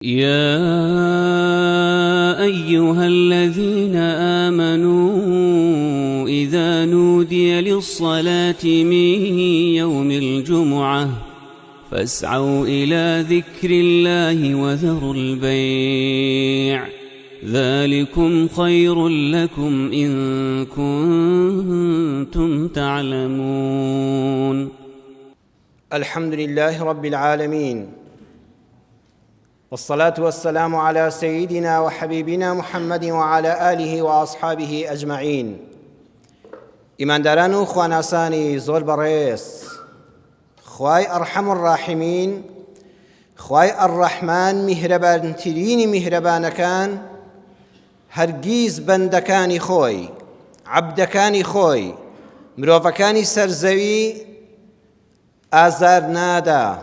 يا أيها الذين آمنوا إذا نودي للصلاة من يوم الجمعة فاسعوا إلى ذكر الله وذروا البيع ذلكم خير لكم إن كنتم تعلمون. الحمد لله رب العالمين والصلاة والسلام على سيدنا وحبيبنا محمد وعلى آله وأصحابه أجمعين. ئیمانداران و خواناسانی زۆر بەڕێز، خوای ئەرحەم الراحمین، خوای الرحمن میهرەبانترینی میهرەبانەکان، هەرگیز بەندەکانی خۆی، عەبدەکانی خۆی، مرۆڤەکانی سەر زەوی ئازار نادا،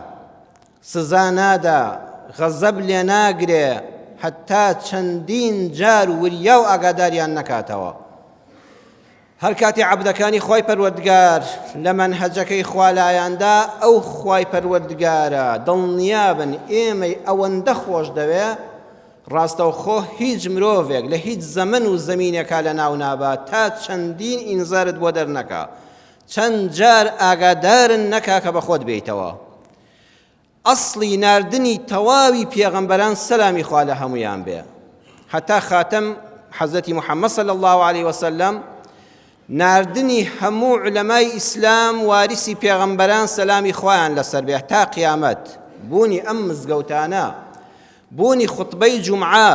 سزا نادا، غەزەب لێ ناگرێ هەتا چەندین جار وریا و ئاگاداریان نەکاتەوە. هەر کاتێ عەبدەکانی خوای پەروەردگار لە مەنهەجەکەی خوا لایاندا ئەو خوای پەروەردگارە دڵنیابن ئێمەی ئەوەندە خۆش دەوێ ڕاستەوخۆ هیچ مرۆڤێک لە هیچ زەمەن و زەمینێکا لە ناو نابا تا چەندین ئینزارت بۆ دەرنەکا چەند جار ئاگادارن نەکا کە بە خۆت بێیتەوە. ئەسڵی ناردنی تەواوی پێغەمبەران سەلامی خوا لە هەموویان بێ هەتا خاتەم حەزرەتی محەممەد صلی الله علیه وسلم، ناردنی هەموو علەمای ئیسلام واریسی پێغەمبەران سەلامی خوایان لەسەر بێ تا قیامەت، بوونی ئەم مزگەوتانە، بوونی خوتبەی جومعە،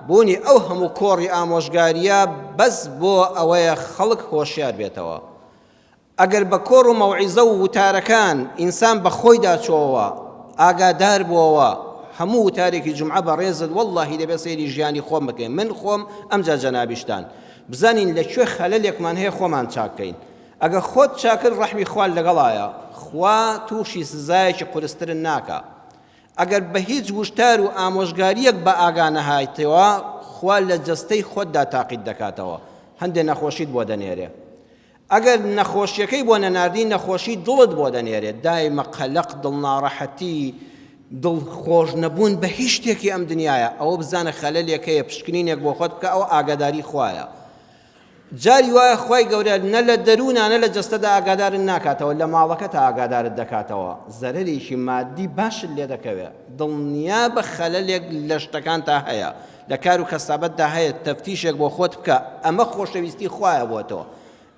بوونی ئەو هەموو کۆڕی ئامۆژگارییە بەس بۆ ئەوەیە خەڵک هۆشیار بێتەوە. ئەگەر بە کۆڕ و مەوعیزە و وتارەکان ئینسان بە خۆیدا چۆوە، ئاگادار بۆوە، هەموو وتارێکی جومعە بەڕێزت وەڵڵاهی دەبێت سەیری ژیانی خۆم بکەین، من خۆم ئەمجا جەنابیشتان، بزانین لە کوێ خەلەلێکمان هەیە خۆمان چاک کەین. ئەگەر خۆت چاک کرد ڕەحمی خوات لەگەڵایە، خوا تووشی سزایەکی قورسترت ناکا. ئەگەر بە هیچ وشتار و ئامۆژگارییەک بە ئاگا نەهایتەوە، خوا لە جەستەی خۆتدا تاقیت دەکاتەوە، هەندێ نەخۆشیت بۆ دەنێرێ. ئەگەر نەخۆشیەکەی بۆ نەناردی نەخۆشی دڵت بۆ دەنێرێت، دایمە قەلەق، دڵناڕەحەتی، دڵ خۆش نەبوون بە هیچ شتێکی ئەم دنیایە، ئەوە بزانە خەلەلێک هەیە، پشکنینێک بۆ خۆت بکە، ئەوە ئاگاداری خوایە. جاری وایە خوای گەورە نە لە دەروونا نە لە جەستەدا ئاگادارت ناکاتەوە، لە ماڵەکەتا ئاگادارت دەکاتەوە، زەرەرێکی مادی باشت لێ دەکەوێت، دڵنیابە خەلەلێک لە شتەکانتا هەیە، لە کار و کەسابەتدا هەیە تەفتیشێک بۆ خۆت بکە ئەمە خۆشەویستی خوایە بۆ تۆ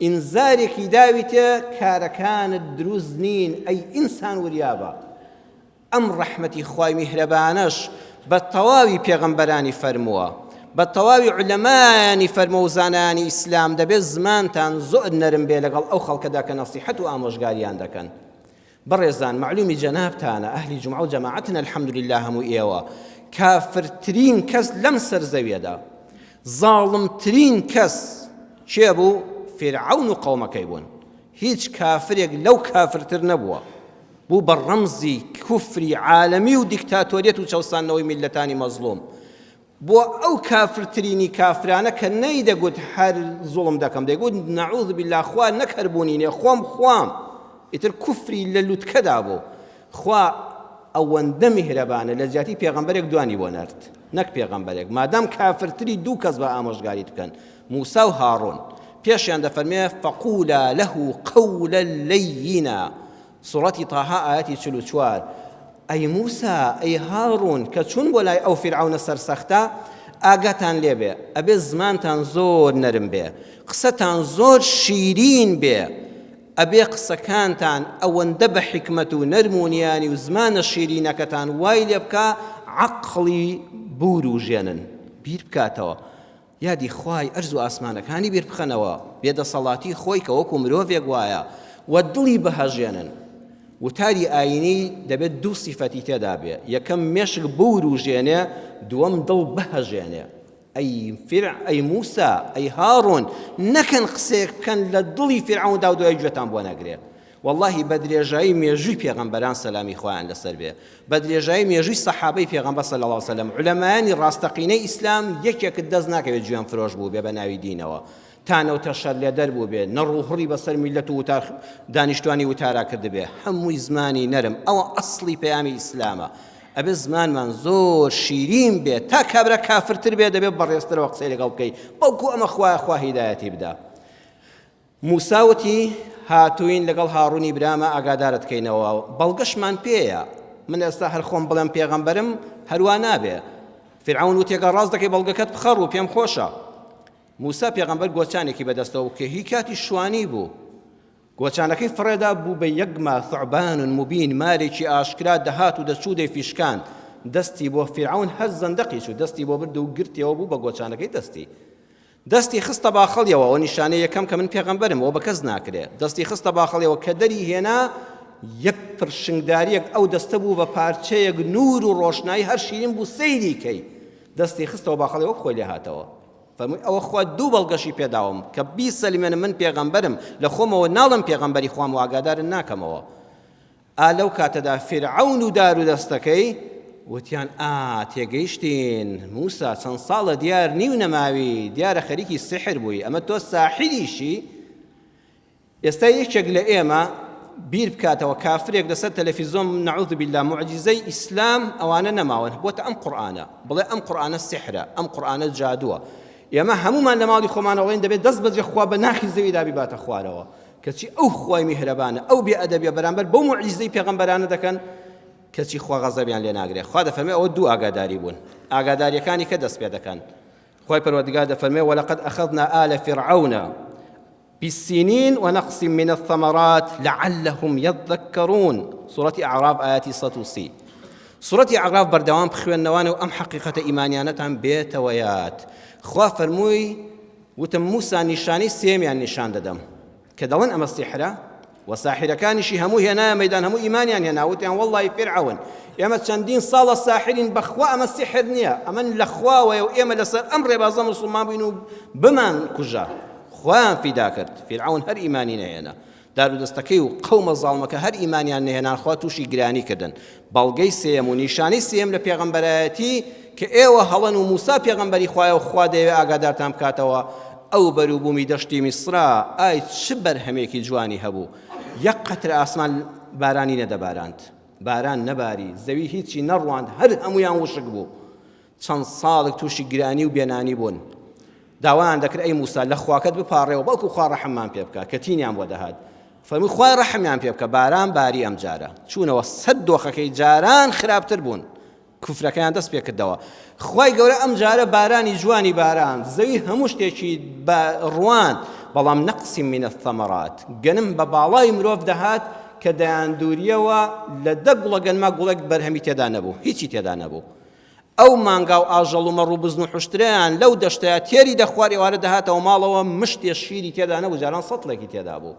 ئینزارێکی داویتێ کارەکانت دروست نین ئەی ئینسان وریابە ئەم ڕەحمەتی خوای میهرەبانەش بە تەواوی پێغەمبەرانی فەرمووە بە تەواوی عولەمایانی فەرمووە و زانایانی ئیسلام دەبێت زمانتان زۆر نەرم بێ لەگەڵ ئەو خەڵکەدا کە نەسیحەت و ئامۆژگاریان دەکەن. بەڕێزان مەعلومی جەنابتانە ئەهلی جومعە و جەماعەتن الحمدللە هەموو ئێوە کافرترین کەس لەم سەر زەویەدا زاڵمترین کەس کێ بوو فیرعەون و قەومەکەی بوون هیچ کافرێک لەو کافرتر نەبووە بوو بە ڕەمزی کوفری عالەمی و دیکتاتۆریەت و چەوساندنەوەی میللەتانی مەزڵوم بۆ ئەو کافرترینی کافرانە کە نەیدەگوت هەر زوڵم دەکەم دەیگوت نعوذ باللە خوا نەک هەر بوونی نیە خۆم خوام ئیتر کوفری لە لوتکەدا بوو خوا ئەوەندە میهرەبانە لە جیاتی پێغەمبەرێک دوانی بۆ نارد نەک پێغەمبەرێک مادام کافرتری دوو کەس بە ئامۆژگاریت بکەن موسا و هاڕون پێشیان دەفەرمێ فقولا له قولا لینا سوڕەتی تاها ئایەتی 44 ئەی موسا، ئەی هاڕوون، کە چوون بۆ لای ئەو فیرعەونە سەرسەختە، ئاگاتان لێ بێ، ئەبێ زمانتان زۆر نەرم بێ، قسەتان زۆر شیرین بێ، ئەبێ قسەکانتان ئەوەندە بە حیکمەت و نەرم و نیانی و زمانە شیرینەکەتان وای لێ بکا عەقڵی بوروژێنن، بیر بکاتەوە. یادی خوای ئەرز و ئاسمانەکانی بیر بخەنەوە، بێ دەسەڵاتی خۆی کە وەکو مرۆڤێک وایە و دڵی بهەژێنن. وتاری ئایینی دەبێت دوو سیفەتی تێدا بێ، یەکەم مێشک بوروژێنێ، دووەم دڵ بهەژێنێ. ئەی فیرع ئەی موسا ئەی هاڕون نەکەن قسەیەک بکەن لە دڵی فیرعەوندا و دوای گوێتان بۆ نەگرێ. وەڵاهی بە درێژایی مێژووی پێغەمبەران سەلامی خوایان لەسەر بێ، بە درێژایی مێژووی سەحابەی پێغەمبەر صلی اللە علیە وسلم عولەمایانی ڕاستەقینەی ئیسلام یەکێکت دەست ناکەوێت جوێن فرۆش بووبێ بە ناوی دینەوە تانە و تەشەر لێدەر بووبێ نەڕوهڕی بەسەر میللەت و وتار دانیشتوانی وتارا کردبێ هەمووی زمانی نەرم ئەوە ئەسڵی پەیامی ئیسلامە. ئەبێ زمانمان زۆر شیرین بێت تا کابرا کافرتر بێ دەبێت بەڕێزترەوە قسەی لەگەڵ بکەی بەڵکو ئەمە خوایە خوا هیدایەتی بدا موسا وتی، هاتووین لەگەڵ هاڕوونی برامە ئاگادارت کەینەوە، بەڵگەشمان پێیە، من ئێستا هەر خۆم بڵێم پێغەمبەرم هەر وا نابێ. فیرعەون وتی، گەر ڕاست دەکەی بەڵگەکەت بخە ڕوو، پێم خۆشە. موسا پێغەمبەر گۆچانێکی بەدەستەوە بوو کە هی کاتی شوانی بوو. گۆچانەکەی فڕێدا بوو بە یەک ما ثعبان مبین، مارێکی ئاشکرا دەهات و دەچوو دەیفیشکاند. دەستی بۆ فیرعەون هەر زەندەقی چوو، دەستی بۆ برد و گرتیەوە بوو بە گۆچانەکەی دەستی. دەستی خستە باخەڵیەوە، ئەوە نیشانەی یەکەم کە من پێغەمبەرم، ئەوە بە کەس ناکرێ. دەستی خستە باخەڵیەوە، کە دەری هێنا یەک پرشنگداریەک ئەو دەستە بوو بە پارچەیەک نوور و ڕۆشنایی هەر شیرین بوو سەیری کەی. دەستی خستەوە باخەڵی وەک خۆی لێ هاتەوە. فەرمووی ئەوە خوا دوو بەڵگەشی پێداوم کە بیسەلمێنم من پێغەمبەرم، لە خۆمەوە ناڵێم پێغەمبەری خوام و ئاگادارت ناکەمەوە. ئا لەو کاتەدا فیرعەون و دارودەستەکەی وتیان، ئا تێگەیشتین، موسا چەند ساڵە دیار نی و نەماوی، دیارە خەریکی سیحر بووی، ئەمە تۆ ساحریشی؟ ئێستا یەکێک لە ئێمە بیر بکاتەوە کافرێک لەسەر تەلەفیزۆن نعوذ بالله معجزەی ئیسلام ئەوانە نەماون بۆتە ئەم قورئانە بڵێ ئەم قورئانە سیحرە ئەم قورئانە جادووە ئێمە هەمومان لە ماڵی خۆمانەوەڵێن دەبێت دەست بەجێ خوا بە ناخی زەویدا بیباتە خوارەوە کەچی ئەو خوای میهرەبانە ئەو بێ ئەدەبیە بەرامبەر بەو موعجیزەی پێغەمبەرانە دەکەن کەچی خوا غەزەبیان لێ ناگرێ خوا دەفەرمێ ئەوە دوو ئاگاداری بوون ئاگاداریەکانی کە دەست پێ دەکەن خوای پەروەردگار دەفەرمێ ولقد أخذنا آل فرعون بالسنين ونقص من الثمرات لعلهم يذكرون سورة أعراف آياتي 130 سورة أعراف بەردەوام بخوێنەوانە و ئەم حەقیقەتە ئیمانیانەتان بێتەوە یاد خوا فەرمووی وتم موسا نیشانەی سێیەمیان نیشان دەدەم کە دەڵێن ئەمە سیحرە و ساحرەکانیشی هەموو هێنایە مەدان هەموو ئیمانیان هێنا وتیان وەڵڵی فیرعەون ئێمە چەندین ساڵە ساحرین بەخوا ئەمە سیحر نییە ئەمە لە خواوەیە و ئێمە لەسەر ئەم ڕێبازە موسڵمان بووین و بمان کوژە خۆیان فیدا کرد فیرعەون هەر ئیمانی نەهێنا دارودەستەکەی و قەومە زاڵمەکە هەر ئیمانیان نەهێنان خوا تووشی گرانی کردن. بەڵگەی سێیەم و نیشانەی سێیەم لە پێغەمبەرایەتی کە ئێوە هەڵەن و موسا پێغەمبەری خوایە و خوا دەیەوێ ئاگادارتان بکاتەوە ئەو بەروبوومی دەشتی میسرا ئای چ بەرهەمێکی جوانی هەبوو یەک قەترە ئاسمان بارانی نەدەباراند باران نەباری زەوی هیچی نەڕواند هەر هەموویان وشک بوو چەند ساڵێک تووشی گرانی و بێنانی بوون داوایان دەکرد ئەی موسا لە خواکەت بپاڕێەوە بەڵکو خوا ڕەحممان پێ بکە کە تینیان بۆ دەهات فەرمووی خوای ڕەحمیان پێ بکە باران باری ئەم جارە چوونەوە سەد دۆخەکەی جاران خراپتر بوون کوفرەکەیان دەست پێکردەوە خوای گەورە ئەم جارە بارانی جوانی باران زەوی هەموو شتێکی بە ڕوان بەڵام نەقسی من الثمرات گەنم بە باڵای مرۆڤ دەهات کە دەیاندوریەوە لە دە گوڵە گەنما گوڵێک بەرهەمی تێدا نەبوو هیچی تێدا نەبوو ئەو مانگا و ئاژەڵ و مەڕ و بزن و حوشترەیان لەو دەشتەیا تێری دەخوارد ئێوارە دەهاتەوە ماڵەوە مشتێ شیری تێدا نەبوو جاران سەتڵێکی تێدا بوو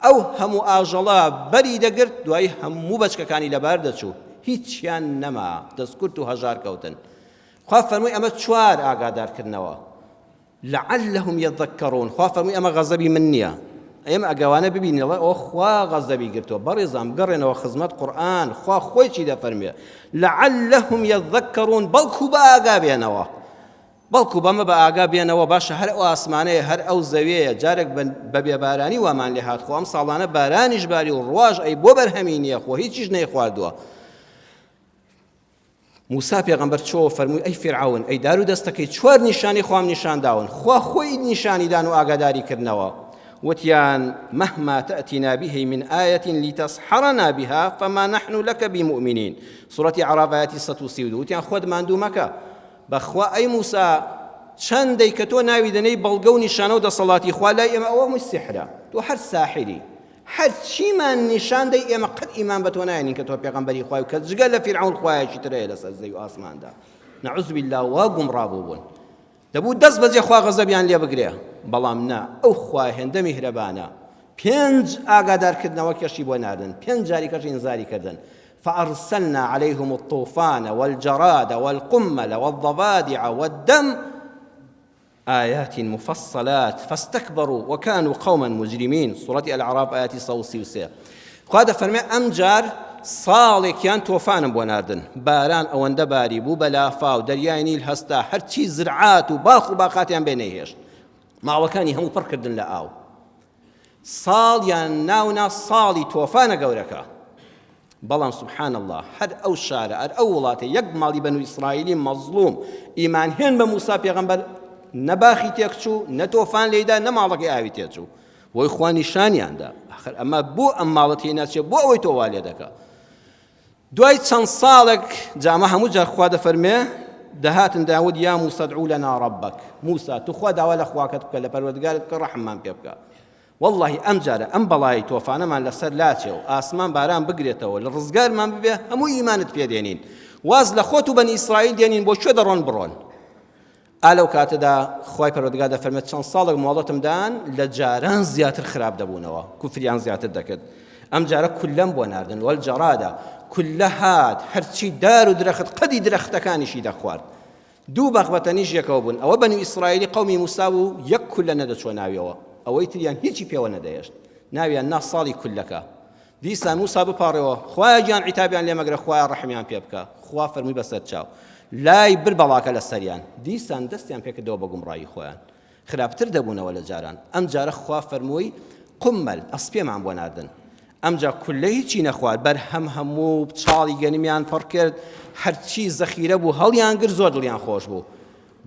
ئەو هەموو ئاژەڵە بەری دەگرت دوایی هەموو بەچکەکانی لەبار دەچوو هیچیان نەما دەستکورت و هەژار کەوتن خوا فەرمووی ئەمە چوار ئاگادارکردنەوە لعلهم یذکرون خوا فەرمووی ئەمە غەزەبی من نییە ئێمە ئەگەوانە ببینین ئەڵێ ئەوە خوا غەزەبی گرتووە بەڕێزان بگەڕێنەوە خزمەت قورئان خوا خۆی چی دەفەرموێ لعلهم یذکرون بەڵکو بە ئاگا بێنەوە بەڵکو بەمە بە ئاگا بێنەوە باشە هەر ئەو ئاسمانەیە هەر ئەو زەویەیە جارێک بە بێبارانی وامان لێ هات خۆ ئەم ساڵانە بارانیش باری و ڕواژ ئەی بۆ بەرهەمی نییە خۆ هیچیش نەیخواردووە موسا پێغەمبەر چۆوە فەرمووی ئەی فیرعەون ئەی دار و دەستەکەی چوار نیشانەی خوام نیشان داون خوا خۆی نیشانی دان و ئاگاداری کردنەوە وتیان مهما تأتنا به من آية لتسحرنا بها فما نحن لك بمؤمنين سورة عراف آياتی 132 وتیان خۆت ماندوو مەکە بەخوا ئەی موسا چەندەی کە تۆ ناوی دەنێی بەڵگە و نیشانە و دەسەڵاتی خوا لای ئێمە ئەوە هەمووی سیحرە تۆ هەر ساحری هەرچیمان نیشان دەی ئێمە قەت ئیمان بە تۆ نایەنین کە تۆ پێغەمبەری خوای و کە جگە لە فیرعەون خوایەکی تر هەیە لەسەر زەوی و ئاسماندا نعوذ بالله وا گومڕا بووبوون دەبوو دەست بەجێ خوا غەزەبیان لێ بگرێ بەڵام نا ئەو خوا هێندە میهرەبانە پێنج ئاگادارکردنەوە کەشی بۆ ناردن پێنج جاری کەش ئینزاری کردن فأرسلنا عليهم الطوفان والجراد والقمل والضفادع والدم آیات مفصلات فاستکبروا وکانوا قوما مجرمین سورەتی الاعراف ئایەتی 133 خوا دەفەرمێ ئەمجار ساڵێکیان تۆفانم بۆ ناردن باران ئەوەندە باری بوو بە لافاو دەریای نیل هەستا هەرچی زرعات و باخ و باخاتیان بێ نەیهێشت ماڵەکانی هەموو پڕ کردن لە ئاو ساڵیان ناونا ساڵی تۆفانە گەورەکە. بەڵام سبحان اللە هەر ئەو شارە هەر ئەو وڵاتە یەک ماڵی بەنو ئیسرائیلی مەزڵوم ئیمان هێن بە موسا پێغەمبەر نە باخی تێکچوو نە تۆفان لێیدا نە ماڵەکەی ئاوی تێچوو بۆی خوا نیشانیاندا ئەخر ئەمە بۆ ئەم ماڵە تێ ناچێ بۆ ئەوەی تۆ وا لێ دەکا دوای چەند ساڵێک جامە هەموو جار خوا دەفەرمێ دەهاتن داود یا موسا ادعو لنا ربک موسا توخوا داوا لە خواکەت بکە لە پەروەردگارت بکە ڕەحممان پێ بکە وەڵڵاهی ئەم جارە ئەم بەڵای تۆفانەمان لەسەر لاچێ و ئاسمان باران بگرێتەوە لە ڕزگارمان ببێ هەموو ئیمانت پێ دێنین واز لە خۆت و بەنی ئیسرائیل دێنین بۆ کوێ دەڕۆن بڕۆن ئا لەو کاتەدا خوای پەروەردگار دەفەرمێت چەند ساڵێک مۆڵەتم دان لە جاران زیاتر خراپ دەبوونەوە کوفریان زیاتر دەکرد ئەم جارە کوللەم بۆ ناردن وەل جەرادە کوللە هات هەرچی دار و درەخت قەدی درەختەکانیشی دەخوارد دوو بەق بە تەنیشت یەکەوە بوون، ئەوە بەنو ئیسرائیلی قەومی موسا بوو، یەک کوللە نەدەچووە ناویەوە، ئەوەی تریان هیچی پێوە نەدەهێشت، ناویان نا ساڵی کوللەکە. دیسان موسا بپاڕێوە، خوایە گیان عیتابیان لێ مەگرە، خوایە ڕەحمیان پێ بکە، خوا فەرمووی بەسەر چاو. لای برد بەڵاکە لە سەریان، دیسان دەستیان پێ کردەوە بە گومڕایی خۆیان. خراپتر دەبوونەوە لە جاران. ئەمجارە خوا فەرمووی، قوممەل، ئەسپێمان بۆ ناردن. ئەمجا کوللە هیچی نەخوارد، بەرهەم هەموو چاڵی گەنمیان پڕ کرد، هەرچی زەخیرە بوو هەڵیان گرت، زۆر دڵیان خۆش بوو.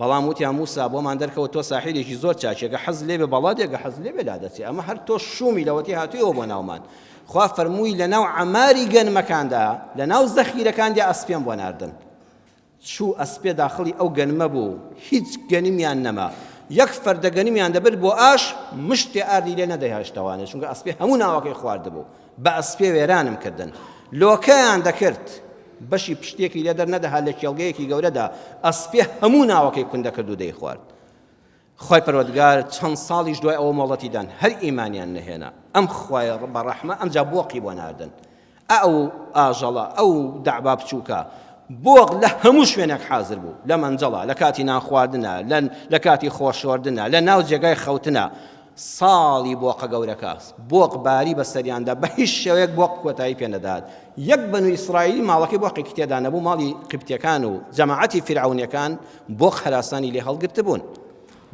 بەڵام وتیان موسا بۆمان دەرکەوت تۆ ساحیرێکی زۆر چاکی، گە حەز لێ بێ بەڵا دێ، گە حەز لێ بێ لادەچێ، ئەمە هەر تۆ شوومی لەوەتی هاتوویەوە بۆ ناومان. خوا فەرمووی لەناو عەماری گەنمەکاندا، لەناو زەخیرەکاندا ئەسپێم بۆ ناردن. چوو ئەسپێ داخڵی ئەو گەنمە بوو، هیچ گەنمیان نەما. یەک فەردە گەنمیان دەبرد بۆ ئاش، مشتێ ئاردی لێ نەدەهێشتەوانێ، چونکە ئەسپێ هەموو ناوەکەی خواردبوو. بە ئەسپێ وێرانم کردن. لۆکەیان دەکرد، بەشی پشتێکی لێ دەرنەدەهات لە کێڵگەیەکی گەورەدا، ئەسپێ هەموو ناوەکەی کون دەکرد و دەیخوارد. خوای پەروەردگار چەند ساڵیش دوای ئەوە مۆڵەتی دان هەر ئیمانیان نەهێنا ئەم خوایە بە ڕەحمە ئەمجا بۆقی بۆ ناردن ئەو ئاژەڵە ئەو دەعبا بچووکە بۆق لە هەموو شوێنێک حازر بوو لە مەنجەڵە لە کاتی نان خواردنە لە لە کاتی خۆشۆردنە لە ناو جێگای خەوتنە ساڵی بۆقە گەورەکە بۆق باری بەسەریاندا بە هیچ شێوەیەک بۆق کۆتایی پێ نەدات یەک بەنو ئیسرائیلی ماڵەکەی بۆقێکی تێدا نەبوو ماڵی قبتیەکان و جەماعەتی فیرعەونیەکان بۆق هەراسانی لێ هەڵگرتبوون.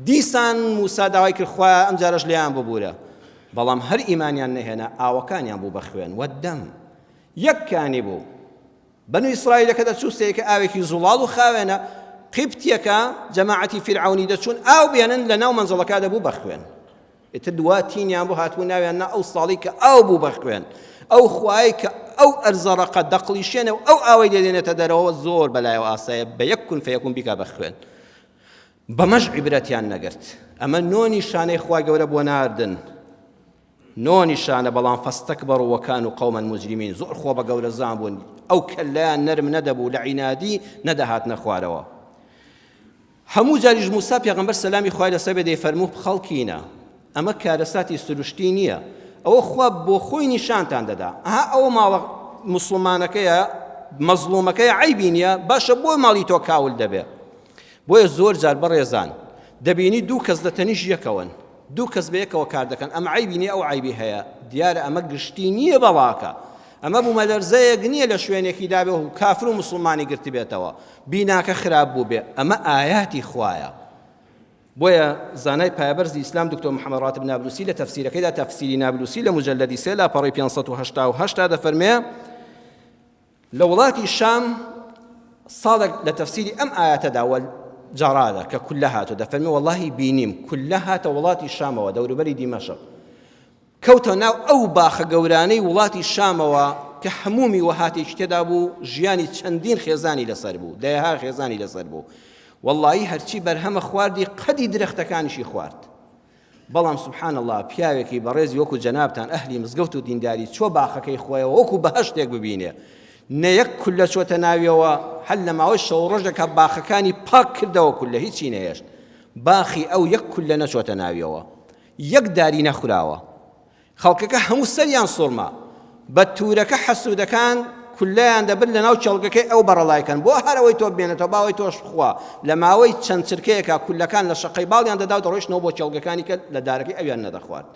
دیسان موسا داوای کرد خوایە ئەم جارەش لێیان ببوورە. بەڵام هەر ئیمانیان نەهێنا ئاوەکانیان بوو بە خوێن والدم. یەک کانی بوو. بەنو ئیسرائیلەکە دەچوو سەیرکە ئاوێکی زوڵاڵ و خاوێنە، قیبتیەکە جەماعەتی فیرعەونی دەچوون ئاو بێنن لە ناو مەنزڵەکە دەبوو بە خوێن. ئیتر دوا تینیان بۆ هاتبوو ناویان نا ئەو ساڵی کە ئاو بوو بە خوێن ئەو خوایەی کە ئەو ئەرزە ڕەقە دەقڵیشێنێ و ئەو ئاوەی لێ دێنێتە دەرەوە زۆر بەلایەوە ئاسایە بە یەک کون فەیەکون بیکا بە خوێن بەمەش عیبرەتیان نەگرت ئەمە نۆ نیشانەی خوای گەورە بۆ ناردن نۆ نیشانە بەڵام فاستكبروا وكانوا قوما مجرمين زۆر خۆ بە گەورە زان بوون ئەو کەللەیان نەرم نەدەبوو لە عینادی نەدەهاتنە خوارەوە هەموو جاریش موسا پێغەمبەر سەلامی خوای لەسەر بێ دەیفەرموو خەڵکینە ئەمە کارەساتی سروشتی نییە ئەوە خوا بۆ خۆی نیشانتان دەدا ئەها ئەوە ماڵە موسڵمانەکەیە مەزڵومەکەی عەیبی نییە باشە بۆ ماڵی تۆ کاول دەبێ بۆیە زۆر جار بەڕێزان دەبینی دوو کەس لە تەنیش یەکەوەن دوو کەس بە یەکەوە کار دەکەن ئەم عەیبی نییە ئەو عەیبی هەیە دیارە ئەمە گشتی نییە بەڵاکە ئەمە بوومەلەرزەیەک نییە لە شوێنێکی دابێ و کافر و موسڵمانی گرتبێتەوە بیناکە خراپ بووبێ ئەمە ئایاتی خوایە بۆیە زانای پایەبەرزی ئیسلام دکتۆر محەممەد ڕاتب نابلوسی لە تەفسیرەکەیدا تەفسیری نابلوسی لە مجلدی سێ لاپەڕەی 588 دەفەرمێ لە وڵاتی شام ساڵێک لە تەفسیری ئەم ئاەتەدا وە جارادە کە کولە هاتو دەفەرمێ وەڵاهی بینیم کولە هاتە وڵاتی شامەوە دەوروبەری دیمەشق کەوتە ناو ئەو باخە گەورانەی وڵاتی شامەوە کە هەموو میوەهاتێکی تێدا بوو، ژیانی چەندین خێزانی لەسەر بوو، دەیەها خێزانی لەسەر بوو. وەڵڵایی هەرچی بەرهەمە خواردی قەدی درەختەکانیشی خوارد. بەڵام سبحان اللە پیاوێکی بەڕێزی وەکو جەنابتان ئەهلی مزگەوت و دینداری چۆ باخەکەی خۆیەوە وەکو بەهەشتێک ببینێ نە یەک کوللە چۆتە ناویەوە هەر لە ماوەی شەو ڕۆژێکا باخەکانی پاک کردەوە کوللە هیچی نەهێشت باخی ئەو یەک کوللە نەچۆتە ناویەوە یەک داری نەخوراوە خەڵکەکە هەموو سەریان سوڕما بە تورەکە حەسودەکان کوللەیان دەبرد لەناو کێڵگەکەی ئەو بەڕەڵای کەن بۆ هەر ئەوەی تۆ بمێنێتەوە با ئەوەی تۆش بخوا لە ماوەی چەند چرکەیەکا کوللەکان لە شەقەی باڵیان دەدا و دەڕۆیشتنەوە بۆ کێڵگەکانی کە لە دارەکەی ئەویان نەدەخوارد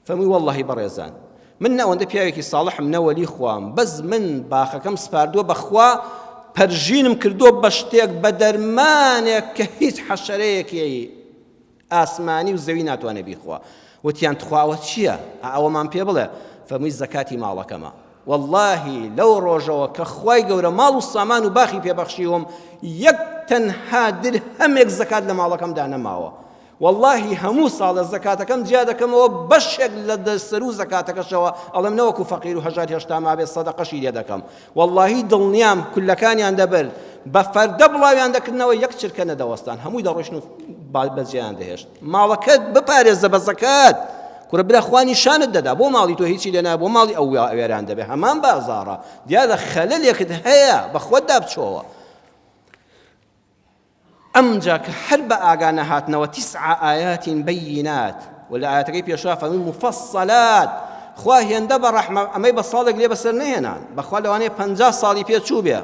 فەرمووی وەڵڵاهی بەڕێزان من نە ئەوەندە پیاوێکی ساڵحم نە وەلی خوام بەس من باخەکەم سپاردووە بە خوا پەرژینم کردووە بە شتێک بە دەرمانێک کە هیچ حەشەرەیەکی ئاسمانی و زەوی ناتوانێ بیخوا. وتیان تخوا ئەوە چییە؟ ئا ئەوەمان پێ بڵێ. فەرمووی زەکاتی ماڵەکەمە. وەڵاهی لەو ڕۆژەوە کە خوای گەورە ماڵ و سامان و باخی پێ بەخشیوم یەک تەنها درهەمێک زەکات لە ماڵەکەمدا نەماوە وەڵاهی هەموو ساڵە زەکاتەکەم جیا دەکەمەوە بەشێک لە دەسەرو زەکاتەکەشەوە ئەڵێم نەوەکو فەقیر و هەژار هێشتا مابێت سەدەقەشی لێ دەکەم وەڵاهی دڵنیام کولەکانیان دەبرد بە فەردە بڵاویان دەکردنەوە یەک چرکە نەدەوەستان هەمووی دەڕۆشن و بەجێیان دەهێشت ماڵەکەت بپارێزە بە زەکات کورە برا خوا نیشانت دەدا بۆ ماڵی تۆ هیچی لێ نایە بۆ ماڵی ئەو وێران دەبێ هەمان بازاڕە دیارە خەلەلێکت هەیە بە خۆتدا بچۆوە ئەمجا کە هەر بە ئاگا نەهاتنەوە تسع آیات بینات و لە ئاەتەکەی پێشوا فەرمووی مفصلات خوا هێندە بە ڕەحمە ئەمەی بە ساڵێک لێ بەسەر نەهێنان بەخوا لەوانەیە 50 ساڵی پێ چوو بێ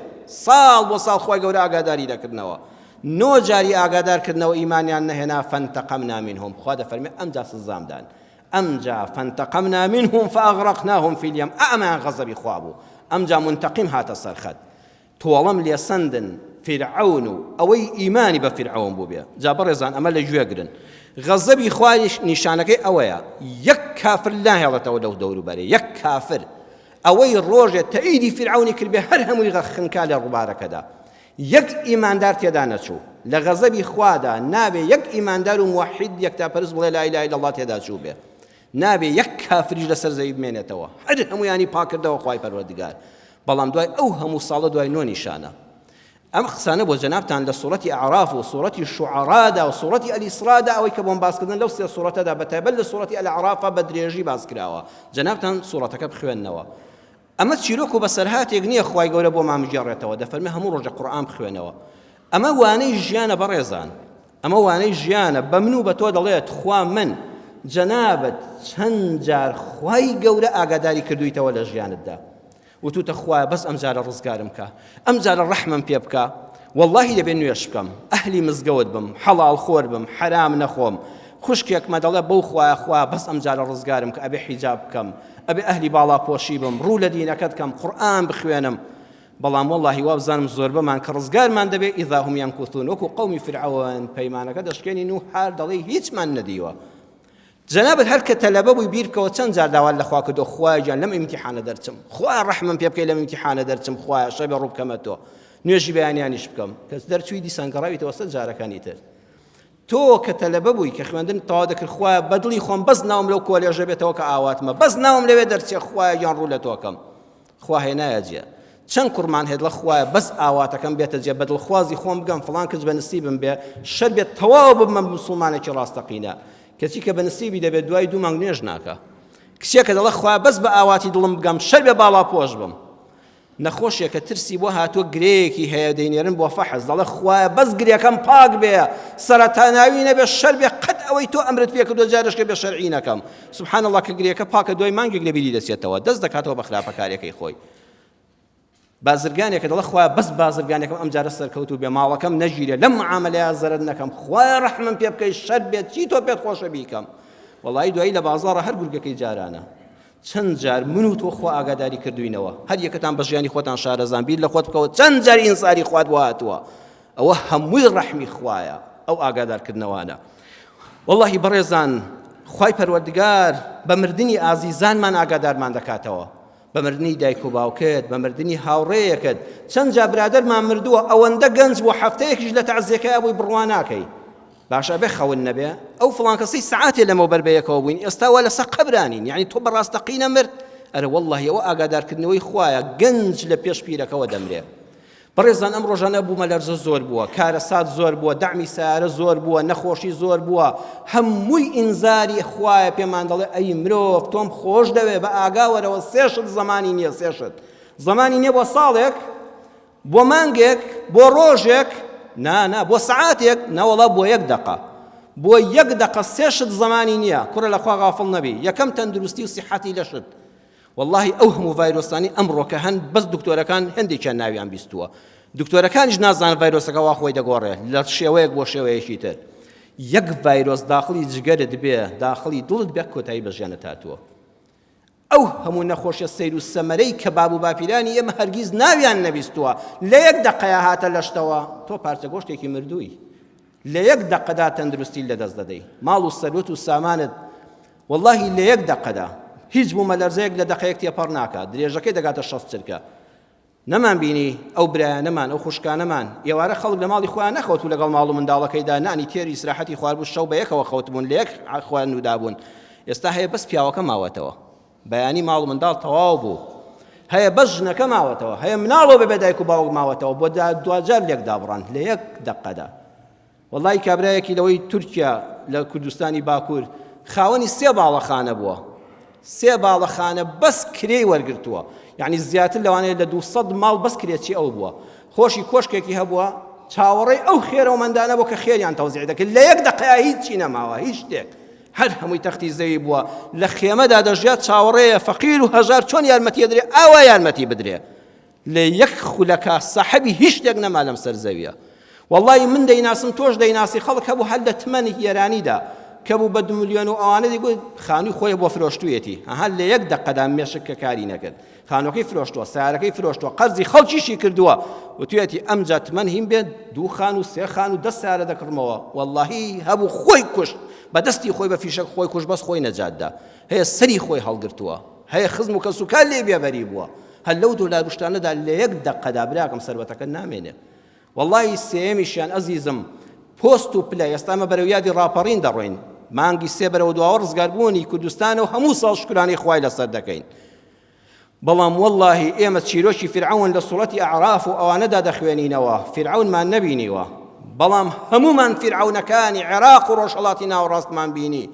ساڵ بۆ ساڵ خوای گەورە ئاگاداری دەکردنەوە نۆ جاری ئاگادار کردنەوە ئیمانیان نەهێنا فانتقمنا منهم خوا دەفەرمێ ئەمجا سزام دان ئەمجا فانتقمنا منهم فاغرقناهم في اليم ئەمەیان غەزەبی خوا بوو ئەمجا منتقم هاتە سەرخەت تۆڵەم لێسەندن فیرعەون و ئەوەی ئیمانی بە فیرعەون بووبێ جا بەڕێزان ئەمە لە گوێ گرن غەزەبی خوایش نیشانەکەی ئەوەیە یەک کافر ناهێڵێتەوە لەو دەوروبەرێ یەک کافر ئەوەی ڕۆژێ تەئیدی فیرعەونی کردبێ هەر هەمووی خنکا لە ڕووبارەکەدا یەک ئیماندار تێدا نەچوو لە غەزەبی خوادا نابێ یەک ئیماندار و موحید یەکتاپەرست بڵێ لا اله الا الله تێدا چوو بێ نابێ یەک کافریش لەسەر زەوی بمێنێتەوە هەر هەمویانی پاکردەوە خوای پەروەردگار بەڵام دوای ئەو هەموو ساڵە دوای نۆ نیشانە ئەم قسانە بۆ جەنابتان لە سوڕەتی ئەعراف و سوڕەتی شوعەرادا و سوڕەتی ئەلیسرادا ئەوەی کە بۆم باسکردن لەو سێ سوڕەتەدا بە تایبەت لە سوڕەتی ئەلئەعرافا بە درێژی باس کراوە جەنابتان سوڕەتەکە بخوێننەوە ئەمە چیرۆک و بەسەرهاتێک نییە خوای گەورە بۆمان بگێڕێتەوە دەفەرمێ هەموو ڕۆژە قورئان بخوێنەوە ئەمە وانەی ژیانە بەڕێزان ئەمە وانەی ژیانە بە من و بە تۆ دەڵێت خوا من جەنابت چەند جار خوای گەورە ئاگاداری کردویتەوە لە ژیانتدا وتوتە خوایە بەس ئەم جارە ڕزگارم کە ئەم جارە ڕەحمم پێ بکە واللهی دەبێ نوێژ بکەم ئەهلی مزگەوت بم حەڵاڵ خۆر بم حەرام نەخۆم خوشکێکمە دەڵێ بەو خوایە خوا بەس ئەم جارە ڕزگارم کە ئەبێ حیجاب بکەم ئەبێ ئەهلی باڵاپۆشی بم ڕوو لە دینەکەت کەم قورئان بخوێنم بەڵام وەڵاهی وابزانم زۆربەمان کە ڕزگارمان دەبێ اذا هم ينكثون وەکو قەومی فرعەوەن پەیمانەکە دەشکێنین و هەر دەڵێی هیچمان نەدیوە جەنابت هەر کە تەلەبە بووی بیر بکەوە چەند جار داوات لە خوا کردو خوایە گیان لەم ئیمتیحانە دەرچم خوایە ڕەحمم پێ بکەی لەم ئیمتیحانە دەرچم خوایە شەوێ ڕوو بکەمە تۆ نوێژی بەیانیانیش بکەم کەس دەرچووی دیسان گەڕاویتەوە سەر جارەکانی تر تۆ کە تەلەبە بووی کە خوێندن تەواو دەکرد خوایە بەدڵی خۆم بەس ناوم لەو کۆلێژە بێتەوە کە ئاواتمە بەس ناوم لەوێ دەرچێ خوایە گیان ڕوو لە تۆکەم خوا هێنایە جێ چەند کوڕمان هەیە دڵە خوایە بەس ئاواتەکەم بێتە جێ بە دڵخوازی خۆم بگەم فڵان کچ بە نسیبم بێ شەر بێت تەواو ببمە مسوڵمانێکی ڕاستەقینە کەچی کە بە نسیبی دەبێت دوای دوو مانگ نوێژ ناکا کچێکە دەڵێ خوایە بەس بە ئاواتی دڵم بگەم شەر بێ باڵاپۆش بم نەخۆشێکە ترسی بۆ هاتووە گرێیەکی هەیە دەینێرن بۆ فەحس دەڵێ خوایە بەس گرێکەم پاک بێ سەرەتاناوی نەبێ شەر بێ قەت ئەوەی تۆ ئەمرت پێ کردووە جارێکە بێ شەرعی نەکەم سبحان الله کە گرێکە پاکە دوای مانگێک لە بیری دەچێتەوە دەست دەکاتەوە بە خراپەکاریەکەی خۆی بازرگانێکە دەڵێ خوایە بەس بازرگانێکم ئەم جارە سەرکەوتوو بێ ماڵەکەم نەگیرێ لەم معاملەیە زەرەر نەکەم خوایە ڕەحمم پێ بکەی شەر بێت چی تۆ پێت خۆشە بیکەم وەڵی دوایی لە بازاڕە هەر گورگەکەی جارانە چەند جار من و تۆ خوا ئاگاداری کردوینەوە هەر یەکەتان بە ژیانی خۆتان شارەزان بیر لە خۆت بکەوە چەند جار ئینساری خوات بۆ هاتووە ئەوە هەمووی ڕەحمی خوایە ئەو ئاگادارکردنەوانە واللهی بەڕێزان خوای پەروەردگار بە مردنی ئازیزانمان ئاگادارمان دەکاتەوە بە مردنی دایک و باوکت بە مردنی هاوڕێیەکت چەند جا برادەرمان مردووە ئەوەندە گەنج بوو هەفتەیەکیش لە تەعزیەکەیا بووی بڕوا ناکەی باشە ئەبێ خەون نەبێ ئەو فڵان کەسەی سەعاتێ لەمەوبەر بەیەکەوە بووین ئێستا وا لەسەر قەبرانین یعنی تۆ بە ڕاستەقینە مرد ئەرە واللهی ئەوە ئاگادارکردنەوەی خوایە گەنج لە پێش پیرەکەوە دەمرێ بەڕێزان ئەم ڕۆژانە بوومەلەرزە زۆر بووە کارەسات زۆر بووە دەعمی سیارە زۆر بووە نەخۆشی زۆر بووە هەمووی ئینزاری خوایە پێمان دەڵێ ئەی مرۆڤ تۆم خۆش دەوێ بە ئاگاوەرەوە سێشت زەمانی نییە سێشت زەمانی نییە بۆ ساڵێک بۆ مانگێک بۆ ڕۆژێک نا نا بۆ سەعاتێک نەوەڵا بۆ یەک دەقە بۆ یەک دەقە سێشت زەمانی نییە کوڕە لەخوا غافڵ نەبی یەکەم تەندروستی و سیحەتی لەشت وەڵاهی ئەو هەموو ڤایرۆسانەی ئەمڕۆکە هەن بەس دکتۆرەکان هەندێکیان ناویان بیستووە دکتۆرەکانیش نازانن ڤایرۆسەکە وا خۆی دەگۆڕێ لە شێوەیەک بۆ شێوەیەکی تر یەک ڤایرۆس داخڵی جگەرت بێ داخڵی دڵت بێ کۆتایی بە ژیانت هاتووە ئەو هەموو نەخۆشیە سەیر و سەمەرەی کە باب و باپیرانی ئێمە هەرگیز ناویان نەبیستووە لە یەک دەقەیا هاتە لەشتەوە تۆ پارچە گۆشتێکی مردووی لە یەک دەقەدا تەندروستی لەدەست دەدەی ماڵ و سەروەت و سامانت وەڵاهی لە یەک دەقەدا. هیچ بوومەلەرزەیەک لە دەقەیەک تێپەڕ ناکات، درێژەکەی دەگاتە 60 چرکە. نەمان بینی ئەو برایانەمان، ئەو خوشکانەمان، ئێوارە خەڵک لە ماڵی خۆیان نەخەوتبوو لەگەڵ ماڵ و منداڵەکەیدا نانی تێری ئیسراحەتی خواردبوو شەو بە یەکەوە خەوتبوون لە یەک خۆیان نوودابوون ئێستا هەیە بەس پیاوەکە ماوەتەوە بەیانی ماڵ و منداڵ تەواو بوو هەیە بەس ژنەکە ماوەتەوە هەیە مناڵەوە بەبێ دایک و باوک ماوەتەوە بۆ دواجار لێک دابڕان لە یەک دەقەدا وەڵای کابرایەکی لەوەی تورکیا لە کوردستانی باکوور خاوەنی سێ باڵەخانە بووە سێ باڵەخانە بەس کرێی وەرگرتووە یعنی زیاتر لەوانەیە لە 200 ماڵ بەس کرێچی ئەو بووە خۆشی کۆشکێکی هەبووە چاوەڕێی ئەو خێرەومەندانە بۆ کە خێریان تەوزیع دەکرد لە یەک دەقەیا هیچی نەماوە هیچ شتێک هەر هەمووی تەختی زەوی بووە لە خێمەدا دەژیات چاوەڕێیە فەقیر و هەژار چۆن یارمەتی دەدرێ ئاوا یارمەتی بدرێ لە یەک خولەکا ساحەبی هیچ شتێک نەما لەم سەر زەویە وەڵی من دەیناسم تۆش دەیناسی خەڵک هەبوو هەر لە تمەنی ئێرانیدا کە بوو بە دو ملیۆن و ئەوانە دەیگوت خانووی خۆی بۆ فرۆشتوویەتی ئەها لە یەک دەقەدا مێشک کە کاری نەکرد خانووەکەی فرۆشتووە سیارەکەی فرۆشتووە قەرزی خەڵکیشی کردووە وتویەتی ئەمجا تمەن هیم بێت دوو خان و سێ خان و دە سیارە دەکڕمەوە واللهی هەبوو خۆی کوشت بە دەستی خۆی بە فیشەک خۆی کوشت بەس خۆی نەجاتدا هەیە سەری خۆی هەڵگرتووە هەیە خزم و کەسوکار لێ بێبەری بووە هەر لەو دۆلار و شتانەدا لە یەک دەقەدا براکەم سەروەتەکە نامێنێ وەڵی سێیەمیشیان ئەزیزم پۆست و پلە ئێستا ئەمە بەرەو یادی ڕاپەڕین دەڕۆین مانگی سێ بەرەوە دواوە ڕزگاربوونی کوردستانە و هەموو ساڵ شکرانەی خوای لەسەر دەکەین بەڵام واللهی ئێمە چیرۆکی فرعون لە سوڵەتی ئەعراف و ئەوانەدا دەخوێنینەوە فرعونمان نەبینیوە بەڵام هەمومان فرعونەکانی عێراق و ڕۆژهەڵاتی ناوەڕاستمان بینی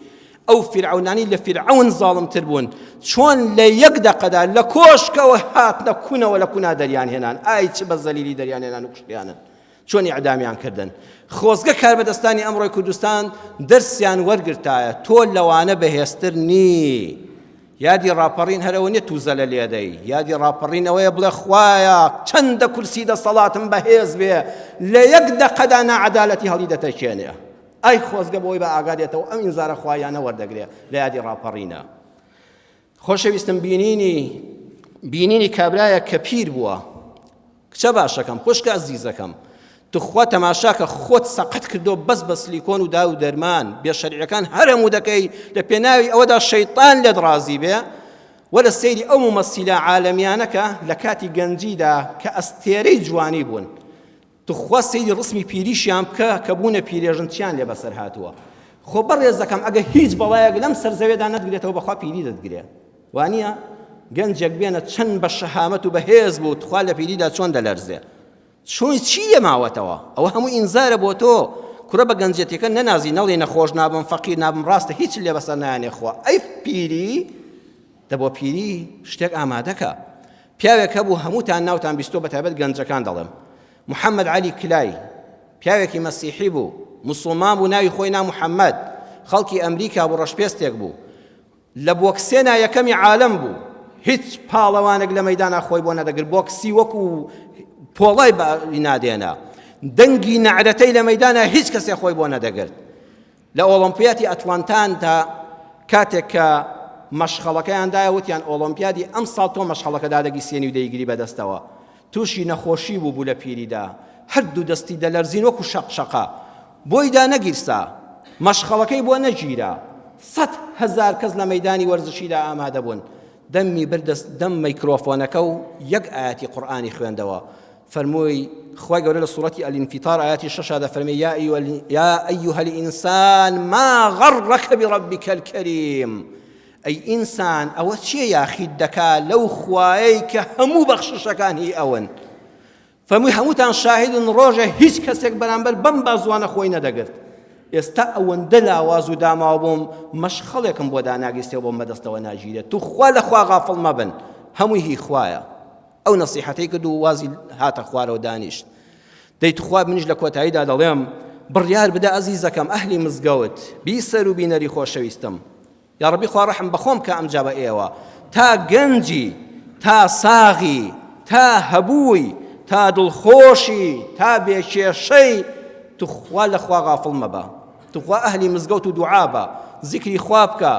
ئەو فیرعەونانەی لە فیرعەون زاڵمتر بوون چۆن لە یەک دەقەدا لە کۆشکەوە هاتنە کونەوە لە کونا دەریان هێنان ئای چ بە زەلیلی دەریان هێنان و کوشتیانن چۆن ئیعدامیان کردن خۆزگە کاربەدەستانی ئەمڕۆی کوردستان دەرسیان وەرگرتایە تۆ لەوانە بەهێزتر نی یادی ڕاپەڕین هەرەوە نیە توزەلە لێدەی یادی ڕاپەڕینەوەیە بڵێ خوایە چەندە کورسی دەسەڵاتم بەهێز بێ لە یەک دەقەدا ناعەدالەتی هەڵی دەتەکێنێ ئای خۆزگە بۆی بە ئاگا دێتەوە ئەم ئینزارە خوایانە وەردەگرێ لە یادی ڕاپەڕینە خۆشەویستم بینینی بینینی کابرایە کە پیر بووە کچە باشەکەم خوشکە ئەزیزەکەم تخوا تەماشاکە خۆت سەقەت کردو بەس بە سلیکۆن و داو دەرمان بێ شەرعەکان هەرەموو دەکەی لە پێناوی ئەوەدا شەیطان لێت ڕازی بێ وەرە سەیری ئەو مومەسیلە عالەمیانەکە لە کاتی گەنجیدا کە ئەستێرەی جوانی بوون توخوا سەیری ڕسمی پیریشیان بکە کە بوونە پیرێژن چیان لێ بەسەر هاتووە خۆ بەڕێزەکەم ئەگە هیچ بەڵایەک لەم سەر زەوێدا نەتگرێتەوە بەخوا پیری دەتگرێ وانییە گەنجێک بێنە چەند بە شەهامەت و بەهێز بوو تخوا لە پیریدا چۆن دەلەرزێ چۆن چی لێ ماوەتەوە ئەوە هەموو ئینزارە بۆ تۆ کورە بە گەنجێتیەکە نەنازی نەڵێ نەخۆش نابم فەقیر نابم ڕاستە هیچ لێ بەسەر نایانێ خوا ئەی پیری دە بۆ پیری شتێک ئامادەکە پیاوێک هەبوو هەمووتان ناوتان بیستووە بەتایبەت گەنجەکان دەڵێم محەممەد عەلی کلای پیاوێکی مەسیحی بوو مسوڵمان بوو ناوی خۆی نا محەممەد خەڵکی ئەمریکا بوو ڕەشپێستێک بوو لە بۆکسێنا یەکەمی عالەم بوو هیچ پاڵەوانێک لە مەدانا خۆی بۆ نەدەگرت بۆکسی وەکو پۆڵای نادێنا دەنگی نەعرەتەی لە مەدانا هیچ کەسێ خۆی بۆ نەدەگرت لە ئۆڵۆمپیاتی ئەتلانتاندا کاتێک کە مەشخەڵەکەیان دایە وتیان ئۆڵۆمپیادی ئەمساڵ تۆ مەشخەڵەکە دادەگیرسێنی و دەیگری بەدەستەوە تووشی نەخۆشی بوو بوو لە پیریدا هەردوو دەستی دەلەرزین وەکو شەقشەقە بۆی دانەگیرسا مەشخەڵەکەی بۆ نەگیرا 100,000 کەس لە مەدانی وەرزشیدا ئامادە بوون دەمی بردە دەم مەیکرۆفۆنەکە و یەک ئاەتی قورئانی خوێندەوە فەرمووی، خوای گەورە لە سوڕەتی الانفطار ئایەتی شەشا دەفەرمێ یا ایها الانسان ما غرک بربک الکریم ئەی ئینسان ئەوە چییە یاخیت دەکا لەو خوایەی کە هەموو بەخششەکان هی ئەون فەرمووی هەمووتان شاهیدن ڕۆژە هیچ کەسێک بەرامبەر بەم بازوانە خۆی نەدەگرت ئێستا ئەوەندە لاواز و داماو بووم مەشخەڵێکم بۆ داناگیرسێ بۆم بەدەستەوە ناگیرێت توخوا لە خوا غافڵ مەبن هەمووی هی خوایە ئەو نەسیحەتەی کرد و وازی هاتە خوارەوە دانیشت دەی توخوا منیش لە کۆتاییدا دەڵێم بڕیار بدە ئەزیزەکەم ئەهلی مزگەوت بیسەر و بینەری خۆشەویستم یاڕەبی خوا ڕەحم بەخۆم کە ئەمجا بە ئێوە تا گەنجی تا ساغی تا هەبووی تا دڵخۆشی تا بێکێشەی توخوا لە خوا غافڵ مەبە توخوا ئەهلی مزگەوت و دوعا بە زیکری خوا بکە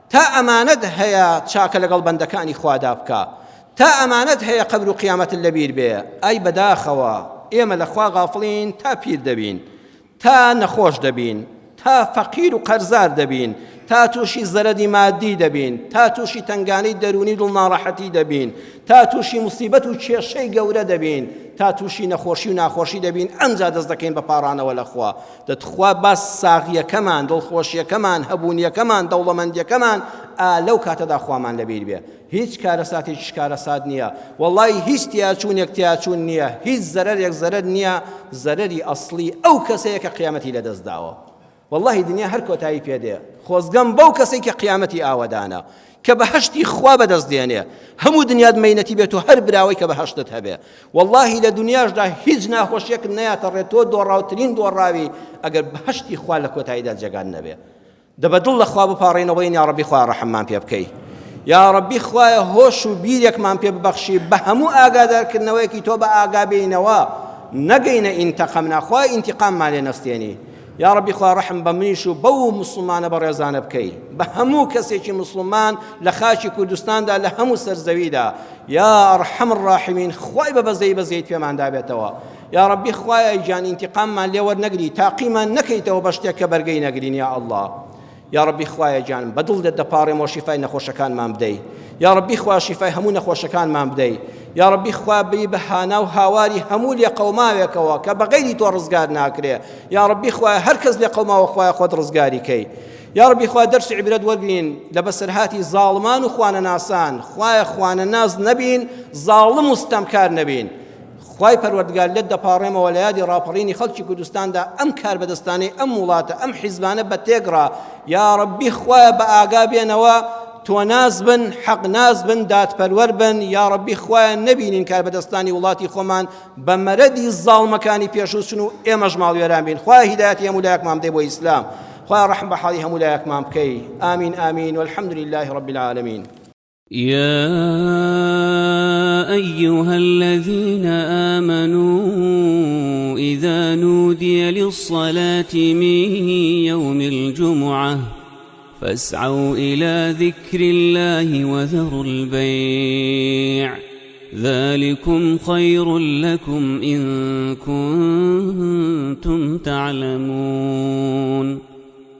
تا ئەمانەت هەیە چاکە لەگەڵ بەندەکانی خوادا بکە تا ئەمانەت هەیە قەبر و قیامەتت لەبیر بێ ئای بەداخەوە ئێمە لە خوا غافڵین تا پیر دەبین تا نەخۆش دەبین تا فەقیر و قەرزار دەبین. تا تووشی زەرەدی مادی دەبین، تا تووشی تەنگانەی دەروونی دڵ ناڕەحەتی دەبین، تا تووشی موسیبەت و کێشەی گەورە دەبین، تا تووشی نەخۆشی و ناخۆشی دەبین، ئەمجا دەست دەکەین بە پاڕانەوە لە خوا. دە تخوا با ساغییەکەمان، دڵخۆشییەکەمان، هەبوونییەکەمان، دەوڵەمەندییەکەمان ئا لەو کاتەدا خوامان لەبیر بێ. هیچ کارەساتێکیش کارەسات نییە، وەڵڵاهی هیچ تیاچوونێک تیاچوون نییە، هیچ زەرەرێک زەرەر نییە، زەرەری ئەسڵی ئەو کەسەیە کە قیامەتی لەدەست داوە. وەڵڵاهی دنیا هەر کۆتایی پێ دێ، خۆزگەم بەو کەسەی کە قیامەتی ئاوەدانە، کە بەهەشتی خوا بەدەست دێنێ، هەموو دنیات مەینەتی بێ تۆ هەر براوەی کە بەهەشتت هەبێ. وەڵڵاهی لە دنیاشدا هیچ ناخۆشیەکت نەیاتە ڕێ تۆ دۆڕاوترین دۆڕاوی ئەگەر بەهەشتی خوا لە کۆتاییدا جێگات نەبێ. دە بە دڵ لە خوا بپاڕێینەوە بڵێین یاڕەبی خوایە ڕەحممان پێ بکەی یاڕەبی خوایە هۆش و بیرێکمان پێ ببەخشی بە هەموو ئاگادارکردنەوەیەکی تۆ بە ئاگا بێینەوە نەگەینە ئینتەقەمنا خوای ئینتقاممان لێ نەستێنی یاڕەبی خوا ڕەحم بە منیش و بەو مسلمانە بەڕێزانە بکەی بە هەموو کەسێکی مسلمان لە خاکی کوردستاندا لە هەموو سەرزەویدا یا ئەرحەم الراحمین خوای بە بەزەی بەزەیت پێمان دابێتەوە یاڕەبی خوایە گیان ئینتیقاممان لێ وەرنەگری تاقیمان نەکەیتەوە بە شتێک کە بەرگەی نەگرین یا ئەڵڵا یاڕەبی خوایە گیان بە دڵ لێت دەپاڕێمەوە شیفای نەخۆشەکانمان بدەی یاڕەبی خوا شیفای هەموو نەخۆشەکانمان بدەی یاڕەبی خوا بی بە هانا و هاواری هەموو لێقەوماوێکەوە کە بە غەیری تۆ ڕزگار ناکرێ یاڕەبی خوایە هەر کەس لێقەوماوە خوایە خۆت ڕزگاری کەی یاڕەبی خوا دەرسی عیبرەت وەرگرین لە بەسەرهاتی زاڵمان و خوانەناسان خوایە خوانەناس نەبین زاڵم و ستەمکار نەبین خوای پەروەردگار لێت دەپاڕێمەوە لە یادی ڕاپەڕینی خەڵکی کوردستاندا ئەم کاربەدەستانەی ئەم وڵاتە ئەم حیزبانە بە تێکڕا یاڕەبی خوایە بە ئاگا بێنەوە تۆناس بن حەق ناس بن دادپەروەر بن یاڕەبی خوایە نەبینین کاربەدەستانی وڵاتی خۆمان بە مەرەدی زاڵمەکانی پێشوو چن و ئێمەش ماڵوێران بین خوایە هیدایەتی هەموو لایەکمان بدەی بۆ ئیسلام خوایە ڕەحم بە حاڵی هەموو لایەکمان بکەی ئامین ئامین والحمد لله رب العالمین يا أيها الذين آمنوا إذا نودي للصلاة من يوم الجمعة فاسعوا إلى ذكر الله وذروا البيع ذلكم خير لكم إن كنتم تعلمون.